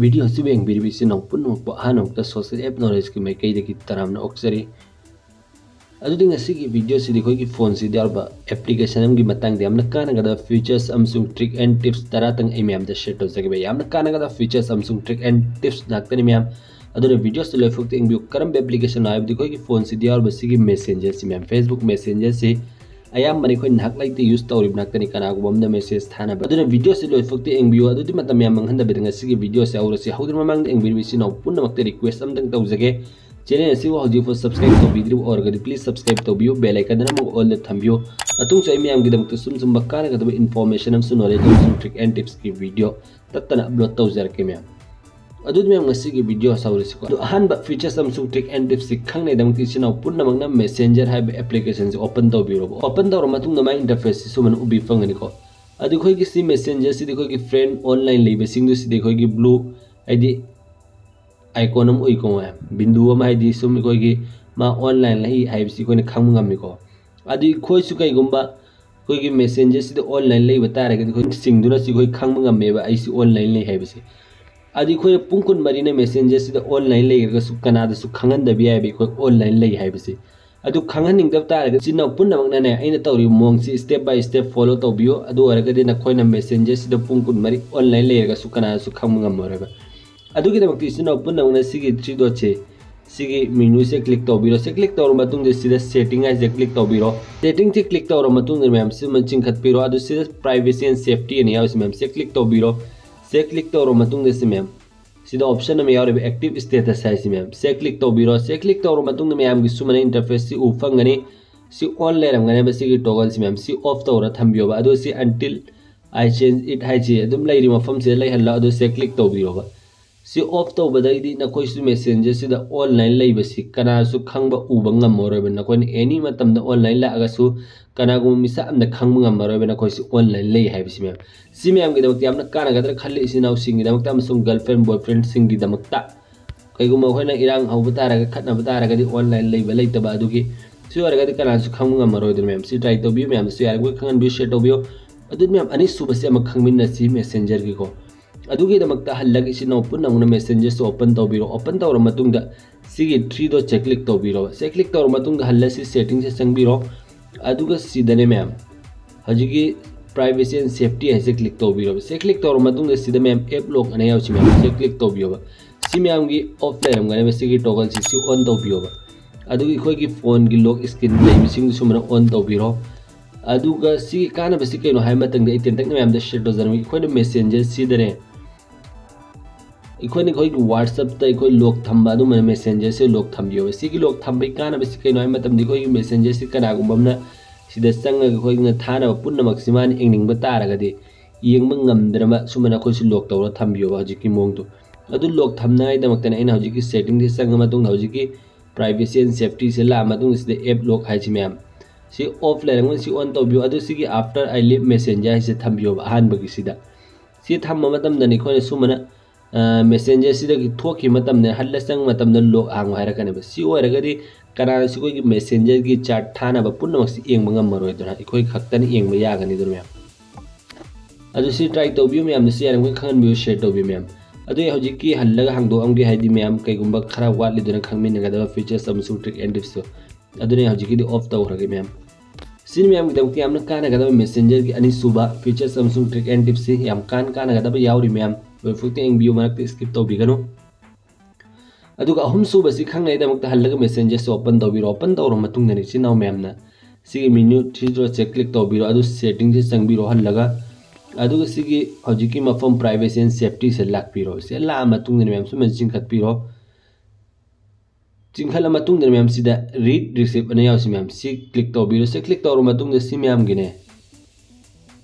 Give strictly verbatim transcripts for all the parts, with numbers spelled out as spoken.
Video ꯑꯁꯤꯕꯨ ꯌꯦꯡꯕꯤꯔꯤꯕ ꯏꯆꯤꯟ ꯏꯅꯥꯎ ꯄꯨꯝꯅꯃꯛꯄꯨ ꯑꯍꯥꯟꯕꯃꯛꯇ social app knowledgeꯀꯤ ꯃꯥꯏꯀꯩꯗꯒꯤ ꯇꯔꯥꯝꯅ ꯑꯣꯛꯆꯔꯤ꯫ ꯑꯗꯨꯗꯤ ꯉꯁꯤꯒꯤ ꯚꯤꯗꯤꯑꯣꯁꯤꯗꯤ ꯑꯩꯈꯣꯏꯒꯤ ꯐꯣꯟꯁꯤꯗ ꯌꯥꯎꯔꯕ application ꯑꯃꯒꯤ ꯃꯇꯥꯡꯗ ꯌꯥꯝꯅ ꯀꯥꯟꯅꯒꯗꯕ features ꯑꯃꯁꯨꯡ trick and tips ꯇꯔꯥꯇꯪ ꯑꯩ ꯃꯌꯥꯝꯗ share ꯇꯧꯖꯒꯦ꯫ ꯌꯥꯝꯅ ꯀꯥꯟꯅꯒꯗꯕ features ꯑꯃꯁꯨꯡ trick and tips ꯉꯥꯛꯇꯅꯤ ꯃꯌꯥꯝ꯫ ꯑꯗꯨꯅ ꯚꯤꯗꯤꯑꯣꯁꯤ ꯂꯣꯏꯐꯥꯎꯇ ꯌꯦꯡꯕꯤꯌꯨ꯫ ꯀꯔꯝꯕ applicationꯅꯣ ꯍꯥꯏꯕꯗꯤ ꯑꯩꯈꯣꯏꯒꯤ ꯐꯣꯟꯁꯤꯗ ꯌꯥꯎꯔꯤꯕ ꯁꯤꯒꯤ messengerꯁꯤ ꯃꯌꯥꯝ, Facebook messengerꯁꯤ ꯑꯌꯥꯝꯕꯅ ꯑꯩꯈꯣꯏ ꯅꯍꯥꯛ ꯂꯩꯇ use ꯇꯧꯔꯤꯕ ꯉꯥꯛꯇꯅꯤ ꯀꯅꯥꯒꯨꯝꯕ ꯑꯃꯅ message ꯊꯥꯅꯕ꯫ ꯑꯗꯨꯅ ꯚꯤꯗꯤꯑꯣꯁꯤ ꯂꯣꯏꯐꯥꯎꯇ ꯌꯦꯡꯕꯤꯌꯨ꯫ ꯑꯗꯨꯗꯤ ꯃꯇꯝ ꯌꯥꯝ ꯃꯥꯡꯍꯟꯗꯕꯤꯗ ꯉꯁꯤꯒꯤ ꯚꯤꯗꯤꯑꯣꯁꯤ ꯍꯧꯔꯁꯤ꯫ ꯍꯧꯗ꯭ꯔꯤꯉꯩ ꯃꯃꯥꯡꯗ ꯌꯦꯡꯕꯤꯔꯤꯕ ꯏꯆꯤꯟ ꯏꯅꯥꯎ ꯄꯨꯝꯅꯃꯛꯇ request ꯑꯃꯇꯪ ꯇꯧꯖꯒꯦ꯫ Channel ꯑꯁꯤꯕꯨ ꯍꯧꯖꯤꯛꯐꯥꯎ subscribe ꯇꯧꯕꯤꯗ꯭ꯔꯤꯕ ꯑꯣꯏꯔꯒꯗꯤ please subscribe ꯇꯧꯕꯤꯌꯨ, bell icon ꯑꯃ allꯗ ꯊꯝꯕꯤꯌꯨ꯫ ꯃꯇꯨꯡꯁꯨ ꯑꯩ ꯃꯌꯥꯝꯒꯤꯗꯃꯛꯇ ꯁꯨꯝ ꯁꯨꯝꯕ ꯀꯥꯟꯅꯒꯗꯕ information ꯑꯃꯁꯨꯡ knowledge ꯑꯃꯁꯨꯡ trick and tipsꯀꯤ ꯚꯤꯗꯤꯑꯣ ꯇꯠꯇꯅ upload ꯇꯧꯖꯔꯛꯀꯦ ꯃꯌꯥꯝ꯫ ꯑꯗꯨꯗꯤ ꯃꯌꯥꯝ ꯉꯁꯤꯒꯤ ꯚꯤꯗꯤꯑꯣ ꯍꯧꯔꯁꯤꯀꯣ꯫ ꯑꯗꯣ ꯑꯍꯥꯟꯕ features ꯑꯃꯁꯨꯡ trick and tipsꯁꯤ ꯈꯪꯅꯉꯥꯏꯗꯃꯛꯇ ꯏꯆꯤꯟ ꯏꯅꯥꯎ ꯄꯨꯝꯅꯃꯛꯅ messenger ꯍꯥꯏꯕ applicationꯁꯤ open ꯇꯧꯕꯤꯔꯣꯕ꯫ Open ꯇꯧꯔ ꯃꯇꯨꯡꯗ ꯃꯥꯒꯤ interfaceꯁꯤ ꯁꯨꯃꯥꯏꯅ ꯎꯕꯤ ꯐꯪꯒꯅꯤꯀꯣ꯫ ꯑꯗꯨ ꯑꯩꯈꯣꯏꯒꯤ ꯁꯤ messengerꯁꯤꯗꯤ ꯑꯩꯈꯣꯏꯒꯤ friend online ꯂꯩꯕꯁꯤꯡꯗꯨ ꯁꯤꯗꯤ ꯑꯩꯈꯣꯏꯒꯤ blue ꯍꯥꯏꯗꯤ icon ꯑꯃ ꯎꯏꯀꯣ ꯃꯌꯥꯝ, ꯕꯤꯟꯗꯨ ꯑꯃ, ꯍꯥꯏꯗꯤ ꯁꯨꯝ ꯑꯩꯈꯣꯏꯒꯤ ꯃꯥ online ꯂꯩ ꯍꯥꯏꯕꯁꯤ ꯑꯩꯈꯣꯏꯅ ꯈꯪꯕ ꯉꯝꯃꯤꯀꯣ꯫ ꯑꯗꯨ ꯑꯩꯈꯣꯏꯁꯨ ꯀꯩꯒꯨꯝꯕ ꯑꯩꯈꯣꯏꯒꯤ messengerꯁꯤꯗ online ꯂꯩꯕ ꯇꯥꯔꯒꯗꯤ ꯑꯩꯈꯣꯏ ꯆꯤꯡꯗꯨꯅ ꯁꯤ ꯑꯩꯈꯣꯏ ꯈꯪꯕ ꯉꯝꯃꯦꯕ ꯑꯩꯁꯤ online ꯂꯩ ꯍꯥꯏꯕꯁꯦ꯫ ꯑꯗꯨ ꯑꯩꯈꯣꯏꯅ ꯄꯨꯡ ꯀꯨꯟꯃꯔꯤꯅ messengerꯁꯤꯗ online ꯂꯩꯈ꯭ꯔꯒꯁꯨ ꯀꯅꯥꯗꯁꯨ ꯈꯪꯍꯟꯗꯕ ꯌꯥꯏꯕ ꯑꯩꯈꯣꯏ online ꯂꯩ ꯍꯥꯏꯕꯁꯦ꯫ ꯑꯗꯨ ꯈꯪꯍꯟꯅꯤꯡꯗꯕ ꯇꯥꯔꯒꯗꯤ ꯏꯆꯤꯟ ꯏꯅꯥꯎ ꯄꯨꯝꯅꯃꯛꯅꯅꯦ ꯑꯩꯅ ꯇꯧꯔꯤꯕ ꯃꯑꯣꯡꯁꯤ step by step follow ꯇꯧꯕꯤꯌꯨ꯫ ꯑꯗꯨ ꯑꯣꯏꯔꯒꯗꯤ ꯅꯈꯣꯏꯅ messengerꯁꯤꯗ ꯄꯨꯡ ꯀꯨꯟꯃꯔꯤ online ꯂꯩꯔꯒꯁꯨ ꯀꯅꯥꯗꯁꯨ ꯈꯪꯕ ꯉꯝꯃꯔꯣꯏꯕ꯫ ꯑꯗꯨꯒꯤꯗꯃꯛꯇ ꯏꯆꯤꯟ ꯏꯅꯥꯎ ꯄꯨꯝꯅꯃꯛꯅ ꯁꯤꯒꯤ three dotꯁꯦ, ꯁꯤꯒꯤ menuꯁꯦ click ꯇꯧꯕꯤꯔꯣ꯫ ꯁꯤ click ꯇꯧꯔ ꯃꯇꯨꯡꯗ ꯁꯤꯗ setting ꯍꯥꯏꯁꯦ click ꯇꯧꯕꯤꯔꯣ꯫ Settingꯁꯦ click ꯇꯧꯔ ꯃꯇꯨꯡꯗ ꯃꯌꯥꯝ ꯁꯤꯃ ꯆꯤꯡꯈꯠꯄꯤꯔꯣ꯫ ꯑꯗꯨ ꯁꯤꯗ privacy and safety ꯑꯅ ꯌꯥꯎꯔꯤꯁꯦ ꯃꯌꯥꯝ ꯁꯤ click ꯇꯧꯕꯤꯔꯣ꯫ ꯁꯤ click ꯇꯧꯔ ꯃꯇꯨꯡꯗ ꯁꯤ ꯃꯌꯥꯝ ꯁꯤꯗ option ꯑꯃ ꯌꯥꯎꯔꯤꯕ active status ꯍꯥꯏꯁꯤ ꯃꯌꯥꯝ ꯁꯤ click ꯇꯧꯕꯤꯔꯣ꯫ ꯁꯤ click ꯇꯧꯔ ꯃꯇꯨꯡꯗ ꯃꯌꯥꯝꯒꯤ ꯁꯨꯃꯥꯏꯅ interfaceꯁꯤ ꯎ ꯐꯪꯒꯅꯤ꯫ ꯁꯤ on ꯂꯩꯔꯝꯒꯅꯦꯕ ꯁꯤꯒꯤ toggleꯁꯤ ꯃꯌꯥꯝ ꯁꯤ off ꯇꯧꯔ ꯊꯝꯕꯤꯌꯣꯕ꯫ ꯑꯗꯨ ꯁꯤ until I change it ꯍꯥꯏꯁꯤ ꯑꯗꯨꯝ ꯂꯩꯔꯤ ꯃꯐꯝꯁꯤꯗ ꯂꯩꯍꯜꯂꯣ꯫ ꯑꯗꯨ ꯁꯤ click ꯇꯧꯕꯤꯔꯣꯕ꯫ ꯁꯤ off ꯇꯧꯕꯗꯒꯤꯗꯤ ꯅꯈꯣꯏꯁꯨ messengerꯁꯤꯗ online ꯂꯩꯕꯁꯤ ꯀꯅꯥꯁꯨ ꯈꯪꯕ ꯎꯕ ꯉꯝꯃꯔꯣꯏꯕ꯫ ꯅꯈꯣꯏꯅ any ꯃꯇꯝꯗ online ꯂꯥꯛꯑꯒꯁꯨ ꯀꯅꯥꯒꯨꯝꯕ ꯃꯤꯁꯛ ꯑꯃꯅ ꯈꯪꯕ ꯉꯝꯃꯔꯣꯏꯕ ꯅꯈꯣꯏꯁꯤ online ꯂꯩ ꯍꯥꯏꯕꯁꯤ ꯃꯌꯥꯝ꯫ ꯁꯤ ꯃꯌꯥꯝꯒꯤꯗꯃꯛꯇ ꯌꯥꯝꯅ ꯀꯥꯟꯅꯒꯗ꯭ꯔꯥ ꯈꯜꯂꯤ ꯏꯆꯤꯟ ꯏꯅꯥꯎꯁꯤꯡꯒꯤꯗꯃꯛꯇ ꯑꯃꯁꯨꯡ girlfriend boyfriendꯁꯤꯡꯒꯤꯗꯃꯛꯇ꯫ ꯀꯩꯒꯨꯝꯕ ꯑꯩꯈꯣꯏꯅ ꯏꯔꯥꯡ ꯍꯧꯕ ꯇꯥꯔꯒ ꯈꯠꯅꯕ ꯇꯥꯔꯒꯗꯤ online ꯂꯩꯕ ꯂꯩꯇꯕ ꯑꯗꯨꯒꯤ ꯁꯤ ꯑꯣꯏꯔꯒꯗꯤ ꯀꯅꯥꯁꯨ ꯈꯪꯕ ꯉꯝꯃꯔꯣꯏꯗꯅ ꯃꯌꯥꯝ꯫ ꯁꯤ try ꯇꯧꯕꯤꯌꯨ ꯃꯌꯥꯝꯗꯁꯨ ꯌꯥꯔꯤꯕꯃꯈꯩ ꯈꯪꯍꯟꯕꯤꯌꯨ, share ꯇꯧꯕꯤꯌꯨ꯫ ꯑꯗꯨ ꯃꯌꯥꯝ ꯑꯅꯤꯁꯨꯕꯁꯤ ꯑꯃ ꯈꯪꯃꯤꯟꯅꯁꯤ messengerꯒꯤꯀꯣ꯫ ꯑꯗꯨꯒꯤꯗꯃꯛꯇ ꯍꯜꯂꯒ ꯏꯆꯤꯟ ꯏꯅꯥꯎ ꯄꯨꯝꯅꯃꯛꯅ ꯃꯦꯁꯦꯟꯖꯔꯁꯦ ꯑꯣꯄꯟ ꯇꯧꯕꯤꯔꯣ꯫ ꯑꯣꯄꯟ ꯇꯧꯔ ꯃꯇꯨꯡꯗ ꯁꯤꯒꯤ ꯊ꯭ꯔꯤꯗꯣ ꯆꯦꯛ ꯀ꯭ꯂꯤꯛ ꯇꯧꯕꯤꯔꯣ꯫ ꯆꯦꯛ ꯀ꯭ꯂꯤꯛ ꯇꯧꯔ ꯃꯇꯨꯡꯗ ꯍꯜꯂ ꯁꯤ ꯁꯦꯇꯤꯡꯁꯦ ꯆꯪꯕꯤꯔꯣ꯫ ꯑꯗꯨꯒ ꯁꯤꯗꯅꯦ ꯃꯌꯥꯝ, ꯍꯧꯖꯤꯛꯀꯤ privacy and safety ꯍꯥꯏꯁꯦ ꯀ꯭ꯂꯤꯛ ꯇꯧꯕꯤꯔꯣ꯫ ꯁꯤ ꯀ꯭ꯂꯤꯛ ꯇꯧꯔ ꯃꯇꯨꯡꯗ ꯁꯤꯗ ꯃꯌꯥꯝ ꯑꯦꯞ ꯂꯣꯛ ꯑꯅ ꯌꯥꯎꯁꯤ ꯃꯌꯥꯝ, ꯁꯤ ꯀ꯭ꯂꯤꯛ ꯇꯧꯕꯤꯌꯣꯕ꯫ ꯁꯤ ꯃꯌꯥꯝꯒꯤ ꯑꯣꯐ ꯂꯩꯔꯝꯒꯅꯦꯕ, ꯁꯤꯒꯤ ꯇꯣꯒꯜꯁꯤ ꯁꯤ ꯑꯣꯟ ꯇꯧꯕꯤꯌꯣꯕ꯫ ꯑꯗꯨꯒ ꯑꯩꯈꯣꯏꯒꯤ ꯐꯣꯟꯒꯤ ꯂꯣꯛ ꯁ꯭ꯀ꯭ꯔꯤꯟ ꯂꯩꯕꯁꯤꯡꯗꯨ ꯁꯨꯃꯥꯏꯅ ꯑꯣꯟ ꯇꯧꯕꯤꯔꯣ꯫ ꯑꯗꯨꯒ ꯁꯤꯒꯤ ꯀꯥꯟꯅꯕꯁꯤ ꯀꯩꯅꯣ ꯍꯥꯏꯕ ꯃꯇꯝꯗ ꯑꯩ ꯇꯦꯟꯇꯛꯅ ꯃꯌꯥꯝꯗ ꯁꯤꯌꯔ ꯇꯧꯖꯔꯝꯒꯦ꯫ ꯑꯩꯈꯣꯏꯅ ꯃꯦꯁꯦꯟꯖꯔꯁꯤꯗꯅꯦ, ꯑꯩꯈꯣꯏꯅ ꯑꯩꯈꯣꯏꯒꯤ ꯋꯥꯠꯁꯑꯞꯇ ꯑꯩꯈꯣꯏ ꯂꯣꯛ ꯊꯝꯕ ꯑꯗꯨꯃꯥꯏꯅ ꯃꯦꯁꯦꯟꯖꯔꯁꯦ ꯂꯣꯛ ꯊꯝꯕꯤꯌꯣꯕ꯫ ꯁꯤꯒꯤ ꯂꯣꯛ ꯊꯝꯕꯒꯤ ꯀꯥꯟꯅꯕꯁꯤ ꯀꯩꯅꯣ ꯍꯥꯏꯕ ꯃꯇꯝꯗ ꯑꯩꯈꯣꯏꯒꯤ ꯃꯦꯁꯦꯟꯖꯔꯁꯤ ꯀꯅꯥꯒꯨꯝꯕ ꯑꯃꯅ ꯁꯤꯗ ꯆꯪꯉꯒ ꯑꯩꯈꯣꯏꯅ ꯊꯥꯅꯕ ꯄꯨꯝꯅꯃꯛꯁꯤ ꯃꯥꯅ ꯌꯦꯡꯅꯤꯡꯕ ꯇꯥꯔꯒꯗꯤ ꯌꯦꯡꯕ ꯉꯝꯗꯅꯕ ꯁꯨꯃꯥꯏꯅ ꯑꯩꯈꯣꯏꯁꯨ ꯂꯣꯛ ꯇꯧꯔ ꯊꯝꯕꯤꯌꯣꯕ ꯍꯧꯖꯤꯛꯀꯤ ꯃꯑꯣꯡꯗꯣ꯫ ꯑꯗꯨ ꯂꯣꯛ ꯊꯝꯅꯉꯥꯏꯗꯃꯛꯇꯅ ꯑꯩꯅ ꯍꯧꯖꯤꯛꯀꯤ ꯁꯦꯇꯤꯡꯁꯤ ꯆꯪꯉ ꯃꯇꯨꯡꯗ ꯍꯧꯖꯤꯛꯀꯤ privacy and safetyꯁꯦ ꯂꯥꯛꯑ ꯃꯇꯨꯡꯗ ꯁꯤꯗ ꯑꯦꯞ ꯂꯣꯛ ꯍꯥꯏꯁꯤ ꯃꯌꯥꯝ ꯁꯤ ꯑꯣꯐ ꯂꯩꯔꯝꯒꯅꯤ, ꯁꯤ ꯑꯣꯟ ꯇꯧꯕꯤꯌꯨ꯫ ꯑꯗꯨ ꯁꯤꯒꯤ after I leave messenger ꯍꯥꯏꯁꯦ ꯊꯝꯕꯤꯌꯣꯕ ꯑꯍꯥꯟꯕꯒꯤꯁꯤꯗ꯫ ꯁꯤ ꯊꯝꯕ ꯃꯇꯝꯗꯅꯤ ꯑꯩꯈꯣꯏꯅ ꯁꯨꯃꯥꯏꯅ ꯃꯦꯁꯦꯟꯖꯔꯁꯤꯗꯒꯤ ꯊꯣꯛꯈꯤꯕ ꯃꯇꯝꯗ ꯍꯜꯂ ꯆꯪꯕ ꯃꯇꯝꯗ ꯂꯣꯛ ꯍꯥꯡꯉꯨ ꯍꯥꯏꯔꯛꯀꯅꯦꯕ꯫ ꯁꯤ ꯑꯣꯏꯔꯒꯗꯤ ꯀꯅꯥꯅꯁꯨ ꯑꯩꯈꯣꯏꯒꯤ ꯃꯦꯁꯦꯟꯖꯔꯒꯤ ꯆꯥꯠ ꯊꯥꯅꯕ ꯄꯨꯝꯅꯃꯛꯁꯤ ꯌꯦꯡꯕ ꯉꯝꯃꯔꯣꯏꯗꯅ ꯑꯩꯈꯣꯏ ꯈꯛꯇꯅ ꯌꯦꯡꯕ ꯌꯥꯒꯅꯤꯗꯅ ꯃꯌꯥꯝ꯫ ꯑꯗꯨ ꯁꯤ ꯇ꯭ꯔꯥꯏ ꯇꯧꯕꯤꯌꯨ ꯃꯌꯥꯝꯅ, ꯁꯤ ꯌꯥꯔꯤꯃꯈꯩ ꯈꯪꯍꯟꯕꯤꯌꯨ, ꯁꯤꯌꯔ ꯇꯧꯕꯤꯌꯨ ꯃꯌꯥꯝ꯫ ꯑꯗꯨ ꯑꯩ ꯍꯧꯖꯤꯛꯀꯤ ꯍꯜꯂꯒ ꯍꯥꯡꯗꯣꯛꯑꯝꯒꯦ, ꯍꯥꯏꯗꯤ ꯃꯌꯥꯝ ꯀꯩꯒꯨꯝꯕ ꯈꯔ ꯋꯥꯠꯂꯤꯗꯨꯅ ꯈꯪꯃꯤꯟꯅꯒꯗꯕ features ꯑꯃꯁꯨꯡ trick and tipsꯇꯣ꯫ ꯑꯗꯨꯅ ꯑꯩ ꯍꯧꯖꯤꯛꯀꯤꯗꯤ ꯑꯣꯐ ꯇꯧꯈ꯭ꯔꯒꯦ ꯃꯌꯥꯝ꯫ ꯁꯤꯅ ꯃꯌꯥꯝꯒꯤꯗꯃꯛꯇ ꯌꯥꯝꯅ ꯀꯥꯟꯅꯒꯗꯕ ꯃꯦꯁꯦꯟꯖꯔꯒꯤ ꯑꯅꯤꯁꯨꯕ features ꯑꯃꯁꯨꯡ trick and tipsꯁꯤ ꯌꯥꯝ ꯀꯥꯟ ꯀꯥꯟꯅꯒꯗꯕ ꯌꯥꯎꯔꯤ ꯃꯌꯥꯝ꯫ ꯂꯣꯏꯐꯥꯎꯇ ꯌꯦꯡꯕꯤꯌꯨ, ꯃꯔꯛꯇ skip ꯇꯧꯕꯤꯒꯅꯨ꯫ ꯑꯗꯨꯒ ꯑꯍꯨꯝꯁꯨꯕꯁꯤ ꯈꯪꯅꯉꯥꯏꯗꯃꯛꯇ ꯍꯜꯂꯒ ꯃꯦꯁꯦꯟꯖꯔꯁꯦ ꯑꯣꯄꯟ ꯇꯧꯕꯤꯔꯣ꯫ ꯑꯣꯄꯟ ꯇꯧꯔ ꯃꯇꯨꯡꯗꯅꯤ ꯏꯆꯤꯟ ꯏꯅꯥꯎ ꯃꯌꯥꯝꯅ ꯁꯤꯒꯤ ꯃꯦꯅ꯭ꯌꯨ ꯊ꯭ꯔꯤꯗꯣ ꯆꯦꯛ ꯀ꯭ꯂꯤꯛ ꯇꯧꯕꯤꯔꯣ, ꯑꯗꯨ ꯁꯦꯇꯤꯡꯁꯦ ꯆꯪꯕꯤꯔꯣ ꯍꯜꯂꯒ꯫ ꯑꯗꯨꯒ ꯁꯤꯒꯤ ꯍꯧꯖꯤꯛꯀꯤ ꯃꯐꯝ privacy and safetyꯁꯦ ꯂꯥꯛꯄꯤꯔꯣ꯫ ꯁꯤ ꯂꯥꯛꯑ ꯃꯇꯨꯡꯗꯅꯤ ꯃꯌꯥꯝ ꯁꯨꯃꯥꯏꯅ ꯆꯤꯡꯈꯠꯄꯤꯔꯣ꯫ ꯆꯤꯡꯈꯠꯂ ꯃꯇꯨꯡꯗꯅꯤ ꯃꯌꯥꯝ ꯁꯤꯗ read receipt ꯑꯅ ꯌꯥꯎꯁꯤ ꯃꯌꯥꯝ, ꯁꯤ ꯀ꯭ꯂꯤꯛ ꯇꯧꯕꯤꯔꯣ꯫ ꯁꯤ ꯀ꯭ꯂꯤꯛ ꯇꯧꯔ ꯃꯇꯨꯡꯗ ꯁꯤ ꯃꯌꯥꯝꯒꯤꯅꯦ